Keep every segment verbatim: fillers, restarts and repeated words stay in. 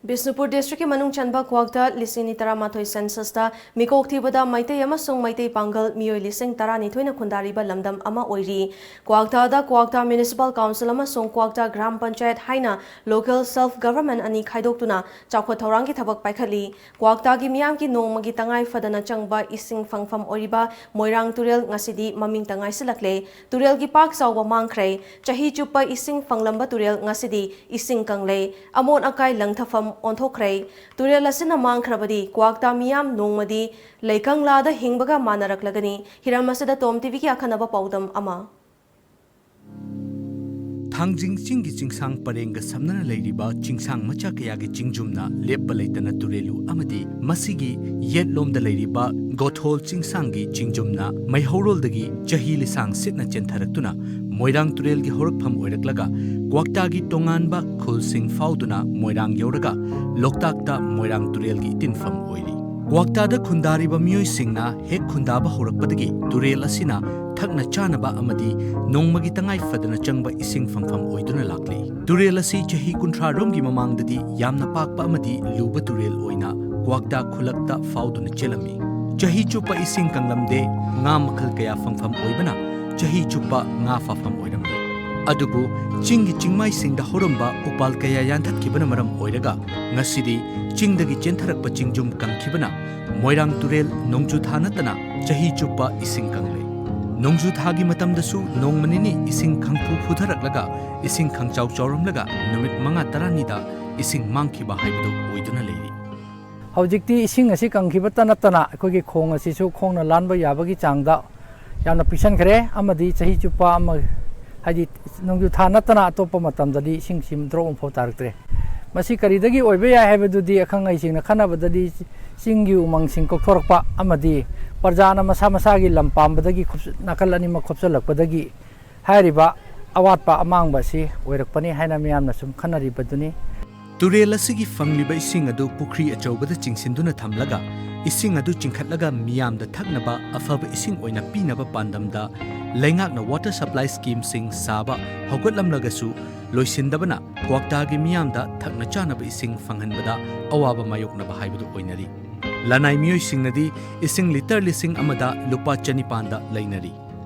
ꯕꯤꯁꯅꯨꯄꯨꯔ ꯗꯤꯁꯇ꯭ꯔꯤꯛꯀꯤ ꯃꯅꯨꯡ ꯆꯟꯕ ꯀ꯭ꯋꯥꯛꯇꯥ ꯂꯤꯁꯤꯡ ꯑꯅꯤ ꯇꯔꯥꯃꯥꯊꯣꯏ ꯁꯦꯟꯁꯁꯇ ꯃꯤꯀꯣꯛ ꯊꯤꯕꯗ ꯃꯩꯇꯩ ꯑꯃꯁꯨꯡ ꯃꯩꯇꯩ ꯄꯥꯡꯒꯜ ꯃꯤꯑꯣꯏ ꯂꯤꯁꯤꯡ ꯇꯔꯥꯅꯤꯊꯣꯏꯅ ꯈꯨꯟꯗꯥꯔꯤꯕ ꯂꯝꯗꯝ ꯑꯃ ꯑꯣꯏꯔꯤ꯫ ꯀ꯭ꯋꯥꯛꯇꯥꯗ ꯀ꯭ꯋꯥꯛꯇꯥ ꯃ꯭ꯌꯨꯅꯤꯁꯤꯄꯥꯜ ꯀꯥꯎꯟꯁꯤꯜ ꯑꯃꯁꯨꯡ ꯀ꯭ꯋꯥꯛꯇꯥ ꯒ꯭ꯔꯥꯝ ꯄꯟꯆꯥꯌꯠ ꯍꯥꯏꯅ ꯂꯣꯀꯦꯜ ꯁꯦꯜꯐ ꯒꯚꯔꯟꯃꯦꯟꯠ ꯑꯅꯤ ꯈꯥꯏꯗꯣꯛꯇꯨꯅ ꯆꯥꯎꯈꯠ ꯊꯧꯔꯥꯡꯒꯤ ꯊꯕꯛ ꯄꯥꯏꯈꯠꯂꯤ꯫ ꯀ꯭ꯋꯥꯛꯇꯥꯒꯤ ꯃꯤꯌꯥꯝꯒꯤ ꯅꯣꯡꯃꯒꯤ ꯇꯉꯥꯏ ꯐꯗꯅ ꯆꯪꯕ ꯏꯁꯤꯡ ꯐꯪꯐꯝ ꯑꯣꯏꯔꯤꯕ ꯃꯣꯏꯔꯥꯡ ꯇꯨꯔꯦꯜ ꯉꯁꯤꯗꯤ ꯃꯃꯤꯡꯇ ꯉꯥꯏꯁꯤꯜꯂꯛꯂꯦ꯫ ꯇꯨꯔꯦꯜꯒꯤ ꯄꯥꯛ ꯆꯥꯎꯕ ꯃꯥꯡꯈ꯭ꯔꯦ꯫ ꯆꯍꯤ ꯆꯨꯞꯄ ꯏꯁꯤꯡ ꯐꯪꯂꯝꯕ ꯇꯨꯔꯦꯜ ꯉꯁꯤꯗꯤ ꯏꯁꯤꯡ ꯀꯪꯂꯦ꯫ ꯑꯃꯣꯠ ꯑꯀꯥꯏ ꯂꯪꯊꯐꯝ ꯑꯣꯟꯊꯣꯛꯈ꯭ꯔꯦ꯫ ꯇꯨꯔꯦꯜ ꯑꯁꯤꯅ ꯃꯥꯡꯈ꯭ꯔꯕꯗꯤ ꯀ꯭ꯋꯥꯛꯇꯥ ꯃꯤꯌꯥꯝ ꯅꯣꯡꯃꯗꯤ ꯂꯩꯀꯪꯂꯥꯗ ꯍꯤꯡꯕꯒ ꯃꯥꯟꯅꯔꯛꯂꯒꯅꯤ꯫ ꯍꯤꯔꯝ ꯑꯁꯤꯗ ꯇꯣꯝ ꯇꯤꯚꯤꯒꯤ ꯑꯈꯟꯅꯕ ꯄꯥꯎꯗꯝ ꯑꯃ꯫ ꯊꯥꯡꯖꯤꯡ ꯆꯤꯡꯒꯤ ꯆꯤꯡꯁꯥꯡ ꯄꯔꯦꯡꯒ ꯁꯝꯅꯅ ꯂꯩꯔꯤꯕ ꯆꯤꯡꯁꯥꯡ ꯃꯆꯥ ꯀꯌꯥꯒꯤ ꯆꯤꯡꯖꯨꯝꯅ ꯂꯦꯞꯄ ꯂꯩꯇꯅ ꯇꯨꯔꯦꯜꯂꯨ ꯑꯃꯗꯤ ꯃꯁꯤꯒꯤ ꯌꯦꯠꯂꯣꯝꯗ ꯂꯩꯔꯤꯕ ꯒꯣꯊꯣꯜ ꯆꯤꯡꯁꯥꯡꯒꯤ ꯆꯤꯡꯖꯨꯝꯅ ꯃꯩꯍꯧꯔꯣꯜꯗꯒꯤ ꯆꯍꯤ ꯂꯤꯁꯥꯡ ꯁꯤꯠꯅ ꯆꯦꯟꯊꯔꯛꯇꯨꯅ ꯃꯣꯏꯔꯥꯡ ꯇꯨꯔꯦꯜꯒꯤ ꯍꯧꯔꯛꯐꯝ ꯑꯣꯏꯔꯛꯂꯒ ꯀ꯭ꯋꯥꯛꯇꯥꯒꯤ ꯇꯣꯉꯥꯟꯕ ꯈꯨꯜꯁꯤꯡ ꯐꯥꯎꯗꯨꯅ ꯃꯣꯏꯔꯥꯡ ꯌꯧꯔꯒ ꯂꯣꯛꯇꯥꯛꯇ ꯃꯣꯏꯔꯥꯡ ꯇꯨꯔꯦꯜꯒꯤ ꯏꯇꯤꯟꯐꯝ ꯑꯣꯏꯔꯤ꯫ ꯀ꯭ꯋꯥꯛꯇꯥꯗ ꯈꯨꯟꯗꯥꯔꯤꯕ ꯃꯤꯑꯣꯏꯁꯤꯡꯅ ꯍꯦꯛ ꯈꯨꯟꯗꯥꯕ ꯍꯧꯔꯛꯄꯗꯒꯤ ꯇꯨꯔꯦꯜ ꯑꯁꯤꯅ ꯊꯛꯅ ꯆꯥꯅꯕ ꯑꯃꯗꯤ ꯅꯣꯡꯃꯒꯤ ꯇꯉꯥꯏ ꯐꯗꯅ ꯆꯪꯕ ꯏꯁꯤꯡ ꯐꯪꯐꯝ ꯑꯣꯏꯗꯨꯅ ꯂꯥꯛꯂꯤ꯫ ꯇꯨꯔꯦꯜ ꯑꯁꯤ ꯆꯍꯤ ꯀꯨꯟꯊ꯭ꯔꯥ ꯔꯣꯝꯒꯤ ꯃꯃꯥꯡꯗꯗꯤ ꯌꯥꯝꯅ ꯄꯥꯛꯄ ꯑꯃꯗꯤ ꯂꯨꯕ ꯇꯨꯔꯦꯜ ꯑꯣꯏꯅ ꯀ꯭ꯋꯥꯛꯇꯥ ꯈꯨꯜꯂꯛꯇ ꯐꯥꯎꯗꯨꯅ ꯆꯦꯜꯂꯝꯃꯤ꯫ ꯆꯍꯤ ꯆꯨꯞꯄ ꯏꯁꯤꯡ ꯀꯪꯂꯝꯗꯦ, ꯉꯥ ꯃꯈꯜ ꯀꯌꯥ ꯐꯪꯐꯝ ꯑꯣꯏꯕꯅ ꯆꯍꯤ ꯆꯨꯞꯄ ꯉꯥ ꯐꯥꯐꯝ ꯑꯣꯏꯔꯝꯃꯤ꯫ ꯑꯗꯨꯕꯨ ꯆꯤꯡꯒꯤ ꯆꯤꯡꯃꯥꯏꯁꯤꯡꯗ ꯍꯧꯔꯝꯕ ꯎꯄꯥꯜ ꯀꯌꯥ ꯌꯥꯟꯊꯠꯈꯤꯕꯅ ꯃꯔꯝ ꯑꯣꯏꯔꯒ ꯉꯁꯤꯗꯤ ꯆꯤꯡꯗꯒꯤ ꯆꯦꯟꯊꯔꯛꯄ ꯆꯤꯡꯖꯨꯝ ꯀꯪꯈꯤꯕꯅ ꯃꯣꯏꯔꯥꯡ ꯇꯨꯔꯦꯜ ꯅꯣꯡꯖꯨ ꯊꯥ ꯅꯠꯇꯅ ꯆꯍꯤ ꯆꯨꯞꯄ ꯏꯁꯤꯡ ꯀꯪꯂꯦ꯫ ꯅꯣꯡꯖꯨ ꯊꯥꯒꯤ ꯃꯇꯝꯗꯁꯨ ꯅꯣꯡꯃ ꯅꯤꯅꯤ ꯏꯁꯤꯡ ꯈꯪꯐꯨ ꯐꯨꯊꯔꯛꯂꯒ ꯏꯁꯤꯡ ꯈꯪꯆꯥꯎ ꯆꯥꯎꯔꯝꯂꯒ ꯅꯨꯃꯤꯠ ꯃꯉꯥ ꯇꯔꯥꯅꯤꯗ ꯏꯁꯤꯡ ꯃꯥꯡꯈꯤꯕ ꯍꯥꯏꯕꯗꯨ ꯑꯣꯏꯗꯨꯅ ꯂꯩꯔꯤ꯫ ꯍꯧꯖꯤꯛꯇꯤ ꯏꯁꯤꯡ ꯑꯁꯤ ꯀꯪꯈꯤꯕꯇ ꯅꯠꯇꯅ ꯑꯩꯈꯣꯏꯒꯤ ꯈꯣꯡ ꯑꯁꯤꯁꯨ ꯈꯣꯡꯅ ꯂꯥꯟꯕ ꯌꯥꯕꯒꯤ ꯆꯥꯡꯗ ꯌꯥꯝꯅ ꯄꯤꯛꯁꯟꯈ꯭ꯔꯦ, ꯑꯃꯗꯤ ꯆꯍꯤ ꯆꯨꯞꯄ ꯑꯃ, ꯍꯥꯏꯗꯤ ꯅꯣꯡꯖꯨ ꯊꯥ ꯅꯠꯇꯅ ꯑꯇꯣꯞꯄ ꯃꯇꯝꯗꯗꯤ ꯏꯁꯤꯡꯁꯤ ꯗ꯭ꯔꯣꯞ ꯑꯃꯐꯥꯎ ꯇꯥꯔꯛꯇ꯭ꯔꯦ꯫ ꯃꯁꯤ ꯀꯔꯤꯗꯒꯤ ꯑꯣꯏꯕ ꯌꯥꯏ ꯍꯥꯏꯕꯗꯨꯗꯤ ꯑꯈꯪ ꯑꯍꯩꯁꯤꯡꯅ ꯈꯟꯅꯕꯗꯗꯤ ꯆꯤꯡꯒꯤ ꯎꯃꯪꯁꯤꯡ ꯀꯣꯛꯊꯣꯔꯛꯄ ꯑꯃꯗꯤ ꯄ꯭ꯔꯖꯥꯅ ꯃꯁꯥ ꯃꯁꯥꯒꯤ ꯂꯝ ꯄꯥꯝꯕꯗꯒꯤ ꯈꯨꯞ-, ꯅꯥꯀꯜ ꯑꯅꯤꯃꯛ ꯈꯣꯞꯆꯜꯂꯛꯄꯗꯒꯤ ꯍꯥꯏꯔꯤꯕ ꯑꯋꯥꯠꯄ ꯑꯃꯥꯡꯕ ꯑꯁꯤ ꯑꯣꯏꯔꯛꯄꯅꯤ ꯍꯥꯏꯅ ꯃꯤꯌꯥꯝꯅ ꯁꯨꯝ ꯈꯟꯅꯔꯤꯕꯗꯨꯅꯤ꯫ ꯇꯨꯔꯦꯜ ꯑꯁꯤꯒꯤ ꯐꯪꯂꯤꯕ ꯏꯁꯤꯡ ꯑꯗꯨ ꯄꯨꯈ꯭ꯔꯤ ꯑꯆꯧꯕꯗ ꯆꯤꯡꯁꯤꯟꯗꯨꯅ ꯊꯝꯂꯒ, ꯏꯁꯤꯡ ꯑꯗꯨ ꯆꯤꯡꯈꯠꯂꯒ ꯃꯤꯌꯥꯝꯗ ꯊꯛꯅꯕ ꯑꯐꯕ ꯏꯁꯤꯡ ꯑꯣꯏꯅ ꯄꯤꯅꯕ ꯄꯥꯟꯗꯝꯗ ꯂꯩꯉꯥꯛꯅ water supply schemeꯁꯤꯡ ꯁꯥꯕ ꯍꯧꯒꯠꯂꯝꯂꯒꯁꯨ, ꯂꯣꯏꯁꯤꯟꯗꯕꯅ ꯀ꯭ꯋꯥꯛꯇꯥꯒꯤ ꯃꯤꯌꯥꯝꯗ ꯊꯛꯅ ꯆꯥꯅꯕ ꯏꯁꯤꯡ ꯐꯪꯍꯟꯕꯗ ꯑꯋꯥꯕ ꯃꯥꯌꯣꯛꯅꯕ ꯍꯥꯏꯕꯗꯨ ꯑꯣꯏꯅꯔꯤ꯫ ꯂꯅꯥꯏ ꯃꯤꯑꯣꯏꯁꯤꯡꯅꯗꯤ ꯏꯁꯤꯡ ꯂꯤꯇꯔ ꯂꯤꯁꯤꯡ ꯑꯃꯗ ꯂꯨꯄꯥ ꯆꯅꯤꯄꯥꯟꯗ ꯂꯩꯅꯔꯤ꯫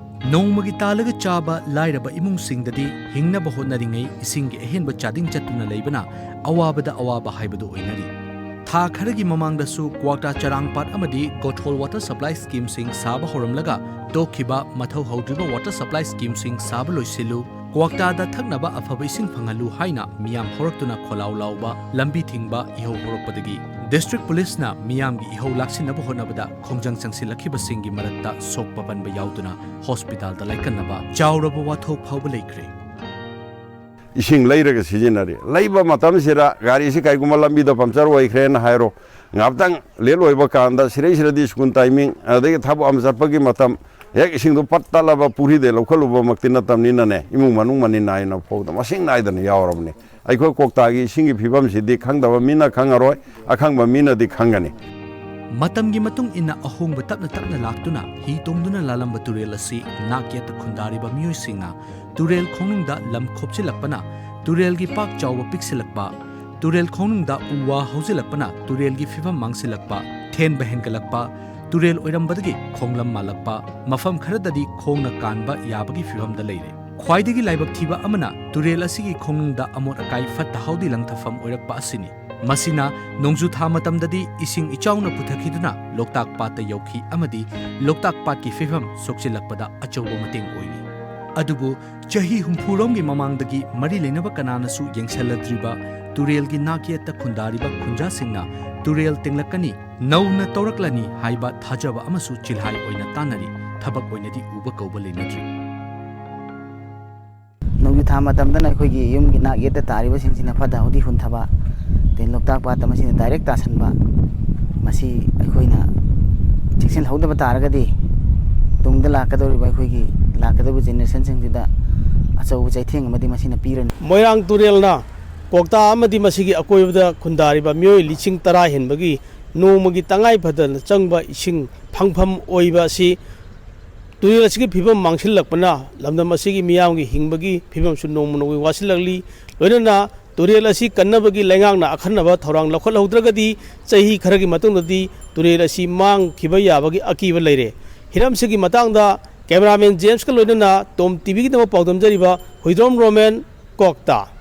ꯅꯣꯡꯃꯒꯤ ꯇꯥꯜꯂꯒ ꯆꯥꯕ ꯂꯥꯏꯔꯕ ꯏꯃꯨꯡꯁꯤꯡꯗꯗꯤ ꯍꯤꯡꯅꯕ ꯍꯣꯠꯅꯔꯤꯉꯩ ꯏꯁꯤꯡꯒꯤ ꯑꯍꯦꯟꯕ ꯆꯥꯗꯤꯡ ꯆꯠꯇꯨꯅ ꯂꯩꯕꯅ ꯑꯋꯥꯕꯗ ꯑꯋꯥꯕ ꯍꯥꯏꯕꯗꯨ ꯑꯣꯏꯅꯔꯤ꯫ ꯊꯥ ꯈꯔꯒꯤ ꯃꯃꯥꯡꯗꯁꯨ ꯀ꯭ꯋꯥꯛꯇꯥ ꯆꯔꯥꯡꯄꯥꯠ ꯑꯃꯗꯤ ꯒꯣꯊꯣꯜ water supply schemeꯁꯤꯡ ꯁꯥꯕ ꯍꯧꯔꯝꯂꯒ ꯇꯣꯛꯈꯤꯕ, ꯃꯊꯧ ꯍꯧꯗ꯭ꯔꯤꯕ water supply schemeꯁꯤꯡ ꯁꯥꯕ ꯂꯣꯏꯁꯤꯜꯂꯨ, ꯀ꯭ꯋꯥꯛꯇꯥꯗ ꯊꯛꯅꯕ ꯑꯐꯕ ꯏꯁꯤꯡ ꯐꯪꯍꯜꯂꯨ ꯍꯥꯏꯅ ꯃꯤꯌꯥꯝ ꯍꯧꯔꯛꯇꯨꯅ ꯈꯣꯜꯂꯥꯎ ꯂꯥꯎꯕ, ꯂꯝꯕꯤ ꯊꯤꯡꯕ, ꯏꯍꯧ ꯍꯧꯔꯛꯄꯗꯒꯤ district policeꯅ ꯃꯤꯌꯥꯝꯒꯤ ꯏꯍꯧ ꯂꯥꯛꯁꯤꯟꯅꯕ ꯍꯣꯠꯅꯕꯗ ꯈꯣꯡꯖꯪ ꯆꯪꯁꯤꯜꯂꯛꯈꯤꯕꯁꯤꯡꯒꯤ ꯃꯔꯛꯇ ꯁꯣꯛꯄ ꯄꯟꯕ ꯌꯥꯎꯗꯨꯅ ꯍꯣꯁꯄꯤꯇꯥꯜꯗ ꯂꯥꯏꯀꯠꯅꯕ ꯆꯥꯎꯔꯕ ꯋꯥꯊꯣꯛ ꯐꯥꯎꯕ ꯂꯩꯈ꯭ꯔꯦ꯫ ꯏꯁꯤꯡ ꯂꯩꯔꯒ ꯁꯤꯖꯤꯟꯅꯔꯤ꯫ ꯂꯩꯕ ꯃꯇꯝꯁꯤꯗ ꯒꯥꯔꯤꯁꯤ ꯀꯔꯤꯒꯨꯝꯕ ꯂꯝꯕꯤꯗ ꯄꯝꯆꯔ ꯑꯣꯏꯈ꯭ꯔꯦꯅ ꯍꯥꯏꯔꯣ, ꯉꯥꯏꯍꯥꯛꯇꯪ ꯂꯦꯠ ꯑꯣꯏꯕ ꯀꯥꯟꯗ ꯁꯤꯔꯩꯁꯤꯗꯗꯤ ꯁ꯭ꯀꯨꯜ ꯇꯥꯏꯃꯤꯡ, ꯑꯗꯒꯤ ꯊꯕꯛ ꯑꯃ ꯆꯠꯄꯒꯤ ꯃꯇꯝ, ꯍꯦꯛ ꯏꯁꯤꯡꯗꯣ ꯄꯠ ꯇꯠꯂꯕ ꯄꯨꯈ꯭ꯔꯤꯗ ꯂꯧꯈꯠꯂꯨꯕꯃꯛꯇꯤ ꯅꯠꯇꯕꯅꯤꯅꯅꯦ, ꯏꯃꯨꯡ ꯃꯅꯨꯡ ꯃꯅꯤꯜ ꯅꯥꯏꯅ ꯐꯥꯎꯗ ꯃꯁꯤꯡ ꯅꯥꯏꯗꯅ ꯌꯥꯎꯔꯕꯅꯤ꯫ ꯑꯩꯈꯣꯏ ꯀ꯭ꯋꯥꯛꯇꯥꯒꯤ ꯏꯁꯤꯡꯒꯤ ꯐꯤꯕꯝꯁꯤꯗꯤ ꯈꯪꯗꯕ ꯃꯤꯅ ꯈꯪꯉꯔꯣꯏ, ꯑꯈꯪꯕ ꯃꯤꯅꯗꯤ ꯈꯪꯒꯅꯤ꯫ ꯃꯇꯝꯒꯤ ꯃꯇꯨꯡ ꯏꯟꯅ ꯑꯍꯣꯡꯕ ꯇꯞꯅ ꯇꯞꯅ ꯂꯥꯛꯇꯨꯅ ꯍꯤ ꯇꯣꯡꯗꯨꯅ ꯂꯥꯜꯂꯝꯕ ꯇꯨꯔꯦꯜ ꯑꯁꯤ ꯅꯥꯛ ꯌꯦꯠꯇ ꯈꯨꯟꯗꯥꯔꯤꯕ ꯃꯤꯑꯣꯏꯁꯤꯡꯅ ꯇꯨꯔꯦꯜ ꯈꯣꯡꯅꯨꯡꯗ ꯂꯝ ꯈꯣꯞꯆꯤꯜꯂꯛꯄꯅ ꯇꯨꯔꯦꯜꯒꯤ ꯄꯥꯛ ꯆꯥꯎꯕ ꯄꯤꯛꯁꯤꯜꯂꯛꯄ, ꯇꯨꯔꯦꯜ ꯈꯣꯡꯅꯨꯡꯗ ꯎ ꯋꯥ ꯍꯧꯖꯤꯜꯂꯛꯄꯅ ꯇꯨꯔꯦꯜꯒꯤ ꯐꯤꯕꯝ ꯃꯥꯡꯁꯤꯜꯂꯛꯄ, ꯊꯦꯟꯕ ꯍꯦꯟꯒꯠꯂꯛꯄ, ꯇꯨꯔꯦꯜ ꯑꯣꯏꯔꯝꯕꯗꯒꯤ ꯈꯣꯡꯂꯝ ꯃꯥꯜꯂꯛꯄ, ꯃꯐꯝ ꯈꯔꯗꯗꯤ ꯈꯣꯡꯅ ꯀꯥꯟꯕ ꯌꯥꯕꯒꯤ ꯐꯤꯕꯝꯗ ꯂꯩꯔꯦ꯫ ꯈ꯭ꯋꯥꯏꯗꯒꯤ ꯂꯥꯏꯕꯛ ꯊꯤꯕ ꯑꯃꯅ ꯇꯨꯔꯦꯜ ꯑꯁꯤꯒꯤ ꯈꯣꯡꯅꯨꯡꯗ ꯑꯃꯣꯠ ꯑꯀꯥꯏ ꯐꯠꯇ ꯍꯥꯎꯗꯤ ꯂꯪꯊꯐꯝ ꯑꯣꯏꯔꯛꯄ ꯑꯁꯤꯅꯤ꯫ ꯃꯁꯤꯅ ꯅꯣꯡꯖꯨ ꯊꯥ ꯃꯇꯝꯗꯗꯤ ꯏꯁꯤꯡ ꯏꯆꯥꯎꯅ ꯄꯨꯊꯈꯤꯗꯨꯅ ꯂꯣꯛꯇꯥꯛ ꯄꯥꯠꯇ ꯌꯧꯈꯤ ꯑꯃꯗꯤ ꯂꯣꯛꯇꯥꯛ ꯄꯥꯠꯀꯤ ꯐꯤꯕꯝ ꯁꯣꯛꯆꯤꯜꯂꯛꯄꯗ ꯑꯆꯧꯕ ꯃꯇꯦꯡ ꯑꯣꯏꯔꯤ꯫ ꯑꯗꯨꯕꯨ ꯆꯍꯤ ꯍꯨꯝꯐꯨ ꯔꯣꯝꯒꯤ ꯃꯃꯥꯡꯗꯒꯤ ꯃꯔꯤ ꯂꯩꯅꯕ ꯀꯅꯥꯅꯁꯨ ꯌꯦꯡꯁꯤꯜꯂꯗ꯭ꯔꯤꯕ ꯇꯨꯔꯦꯜꯒꯤ ꯅꯥꯛ ꯌꯦꯠꯇ ꯈꯨꯟꯗꯥꯔꯤꯕ ꯈꯨꯟꯖꯥꯁꯤꯡꯅ ꯇꯨꯔꯦꯜ ꯇꯦꯡꯂꯛꯀꯅꯤ, ꯅꯧꯅ ꯇꯧꯔꯛꯂꯅꯤ ꯍꯥꯏꯕ ꯊꯥꯖꯕ ꯑꯃꯁꯨ ꯆꯤꯜꯍꯥꯏ ꯑꯣꯏꯅ ꯇꯥꯟꯅꯔꯤ꯫ ꯊꯕꯛ ꯑꯣꯏꯅꯗꯤ ꯎꯕ ꯀꯧꯕ ꯂꯩꯅꯗ꯭ꯔꯤ꯫ ꯅꯣꯡꯖꯨ ꯊꯥ ꯃꯇꯝꯗꯅ ꯑꯩꯈꯣꯏꯒꯤ ꯌꯨꯝꯒꯤ ꯅꯥꯛ ꯌꯦꯠꯇ ꯇꯥꯔꯤꯕꯁꯤꯡꯁꯤꯅ ꯐꯠꯇ ꯍꯥꯎꯗꯤ ꯍꯨꯟꯊꯕ, ꯑꯗꯩ ꯂꯣꯛꯇꯥꯛ ꯄꯥꯠꯇ ꯃꯁꯤꯅ ꯗꯥꯏꯔꯦꯛ ꯇꯥꯁꯟꯕ, ꯃꯁꯤ ꯑꯩꯈꯣꯏꯅ ꯆꯦꯛꯁꯤꯟꯍꯧꯗꯕ ꯇꯥꯔꯒꯗꯤ ꯇꯨꯡꯗ ꯂꯥꯛꯀꯗꯧꯔꯤꯕ ꯑꯩꯈꯣꯏꯒꯤ ꯂꯥꯛꯀꯗꯧꯔꯤꯕ ꯖꯦꯅꯦꯔꯦꯁꯟꯁꯤꯡꯁꯤꯗ ꯑꯆꯧꯕ ꯆꯩꯊꯦꯡ ꯑꯃꯗꯤ ꯃꯁꯤꯅ ꯄꯤꯔꯅꯤ꯫ ꯃꯣꯏꯔꯥꯡ ꯇꯨꯔꯦꯜꯅ ꯀ꯭ꯋꯥꯛꯇꯥ ꯑꯃꯗꯤ ꯃꯁꯤꯒꯤ ꯑꯀꯣꯏꯕꯗ ꯈꯨꯟꯗꯥꯔꯤꯕ ꯃꯤꯑꯣꯏ ꯂꯤꯁꯤꯡ ꯇꯔꯥ ꯍꯦꯟꯕꯒꯤ ꯅꯣꯡꯃꯒꯤ ꯇꯉꯥꯏ ꯐꯗꯅ ꯆꯪꯕ ꯏꯁꯤꯡ ꯐꯪꯐꯝ ꯑꯣꯏꯕ ꯑꯁꯤ ꯇꯨꯔꯦꯜ ꯑꯁꯤꯒꯤ ꯐꯤꯕꯝ ꯃꯥꯡꯁꯤꯜꯂꯛꯄꯅ ꯂꯝꯗꯝ ꯑꯁꯤꯒꯤ ꯃꯤꯌꯥꯝꯒꯤ ꯍꯤꯡꯕꯒꯤ ꯐꯤꯕꯝꯁꯨ ꯅꯣꯡꯃ ꯅꯣꯡꯃꯒꯤ ꯋꯥꯁꯤꯜꯂꯛꯂꯤ꯫ ꯂꯣꯏꯅꯅ ꯇꯨꯔꯦꯜ ꯑꯁꯤ ꯀꯟꯅꯕꯒꯤ ꯂꯩꯉꯥꯛꯅ ꯑꯈꯟꯅꯕ ꯊꯧꯔꯥꯡ ꯂꯧꯈꯠꯍꯧꯗ꯭ꯔꯒꯗꯤ ꯆꯍꯤ ꯈꯔꯒꯤ ꯃꯇꯨꯡꯗꯗꯤ ꯇꯨꯔꯦꯜ ꯑꯁꯤ ꯃꯥꯡꯈꯤꯕ ꯌꯥꯕꯒꯤ ꯑꯀꯤꯕ ꯂꯩꯔꯦ꯫ ꯍꯤꯔꯝꯁꯤꯒꯤ ꯃꯇꯥꯡꯗ ꯀꯦꯃꯦꯔꯥꯃꯦꯟ ꯖꯦꯝꯁꯀ ꯂꯣꯏꯅꯅ ꯇꯣꯝ ꯇꯤꯚꯤꯒꯤꯗꯃꯛ ꯄꯥꯎꯗꯝꯖꯔꯤꯕ ꯍꯨꯏꯗ꯭ꯔꯣꯝ ꯔꯣꯃꯦꯟ, ꯀ꯭ꯋꯥꯛꯇꯥ꯫